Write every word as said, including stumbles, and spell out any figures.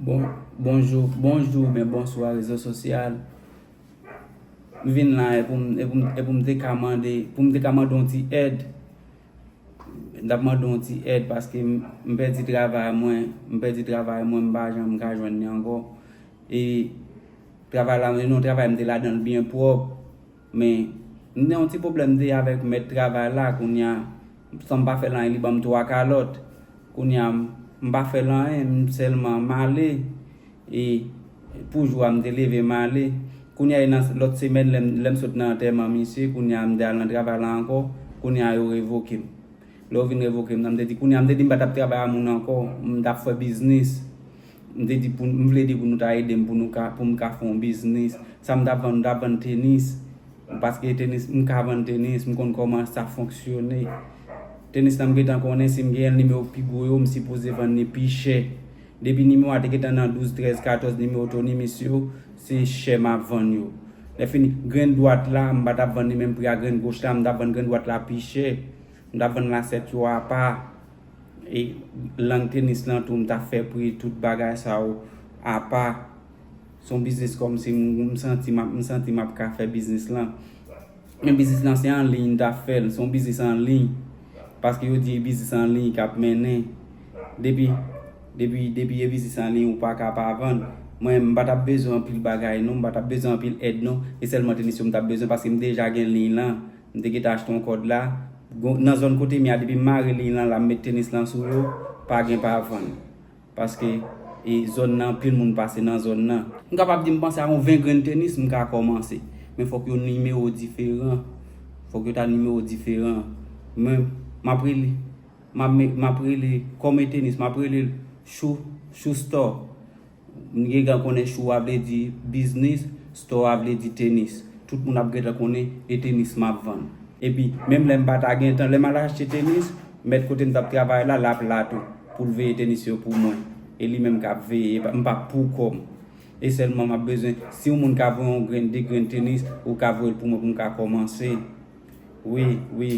Bon, bonjou, bonjou oubyen bonswa rezo sosyal. M vin la e pou m, e pou m, e pou m te ka mande, pou m te ka mande yon ti èd. M t ap mande yon ti èd paske m, m pèdi travay mwen, m pèdi travay mwen, m pa janm ka jwenn li ankò. E travay la, e non, travay m te ladan l byen pwòp. Men, m gen yon ti pwoblèm m te avèk mèt travay la, kounye a, san m pa fè l anyen, li ban m twa kalòt. Kounye a, m pa fè l anyen, m sèlman m ale. E pou jou a, m te leve, m ale. Kounye a, e nan lòt semèn, lè m, lè m sot nan antèman misye, kounye a, m te al nan travay la ankò. Kounye a, yo revoke m. Lè yo vin revoke m nan, m te di, kounye a, m te di m pa t ap travay a moun ankò, m t ap fè biznis. M te di, pou, m vle di pou nou ta ede m, pou nou ka, pou m ka fè yon biznis. Sa m t ap vann, m t ap vann tenis. Paske tenis, m ka vann tenis, m konn kòman sa fonksyone. Tenis la, m gentan konnen si m genyen nimewo pi gwo yo, m sipoze vann li pi chè. Depi nimewo a te gentan nan douz, trèz, katòz nimewo Tony Miss yo, se chè m ap vann yo. Lè fini, grenn dwat la, m pa t ap vann li menm pri a grenn goch la, m t ap vann grenn dwat la pi chè. M t ap vann lasèt yo apa. E lang tenis lan tou, m t ap fè pri tout bagay sa yo apa. Se yon biznis kòmsi m, m santi m ap, m santi m ap ka fè biznis lan. Men biznis lan se an liy m t ap fè l, se yon biznis an liy. Paske yo di e biznis an liy k ap mennen. Depi, depi, depi e biznis an liy ou pa ka pa vann. Mwen, m pa t ap bezwen anpil bagay non, m pa t ap bezwen anpil èd non. E sèlman tenis yo m t ap bezwen paske m deja gen liy lan. M te gentan achte yon kòd la. Gon, nan zòn kote m ye a, depi m mare liy lan la, m met tenis lan sou yo, pa gen pa vann. Paske e zòn nan, anpil moun pase nan zòn nan. M kapab di m panse a yon ven grenn tenis, m ka kòmanse. Men fòk yo nimewo diferan. Fòk yo ta nimewo diferan. Men, m ap rele, m ap me-, m ap rele, kòm e tenis, m ap rele l Shoe, Shoe Store. M gentan konnen shoe a vle di biznis, store a vle di tenis. Tout moun ap gentan konnen e tenis m ap vann. Epi, menm lè m pa ta gentan, lè m al achte tenis, mèt kote m t ap travay la, l ap la tou, pou l veye tenis yo pou mwen. E li menm k ap veye, e pa, m p ap pou kò m. E sèlman m ap bezwen, si yon moun ka voye yon grenn, de grenn tenis, ou ka voye l pou mwen, pou m ka kòmanse. Wi, wi.